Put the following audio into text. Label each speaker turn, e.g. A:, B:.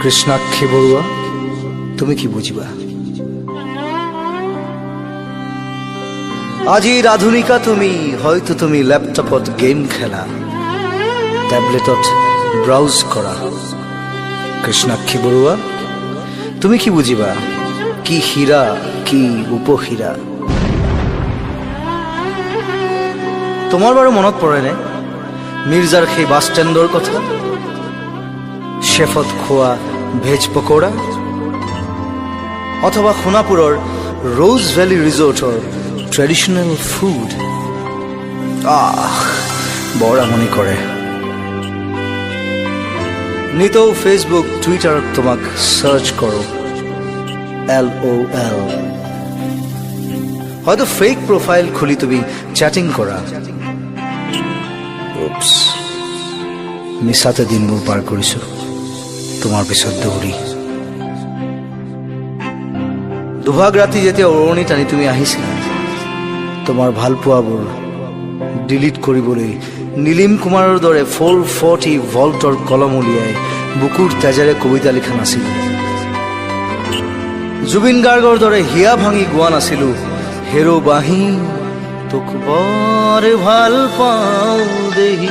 A: কৃষ্ণাক্ষী বৰুৱা, তুমি কি বুজিবা? আজিৰ আধুনিকা তুমি, হয়তো তুমি লেপটপত গেম খেলা, টেবলেটত ব্ৰাউজ কৰা। কৃষ্ণাক্ষী বৰুৱা, তুমি কি বুজিবা কি হীৰা, কি উপহীৰা? তোমাৰ বাৰু মনত পৰেনে মিৰ্জাৰ সেই বাছ ষ্টেণ্ডৰ কথা, শেফত খোৱা ভেজ পকোৰা, অথবা সোণাপুৰৰ ৰ'জ ভেলী ৰিজৰ্টৰ ট্ৰেডিশ্যনেল ফুড? আহ, বৰ আমনি কৰে। নিতৌ ফেচবুক, টুইটাৰত তোমাক চাৰ্চ কৰোঁ, LOL। হয়তো ফেক প্ৰফাইল খুলি তুমি চেটিং কৰা। উপছ, মিছাতে দিনবোৰ পাৰ কৰিছোঁ তোমাৰ পিছত দৌৰি। দুভাগ ৰাতি যেতিয়া ওৰণি টানি তুমি আহিছিলা, তোমাৰ ভালপোৱাবোৰ ডিলিট কৰিবলৈ নীলিম কুমাৰৰ দৰে 440 ভল্টৰ কলম উলিয়াই বুকুৰ তেজেৰে কবিতা লিখা নাছিলোঁ। জুবিন গাৰ্গৰ দৰে হিয়া ভাঙি গোৱা নাছিলোঁ, হেৰ' বাঁহী তোক বৰ ভাল পাওঁ দেহি।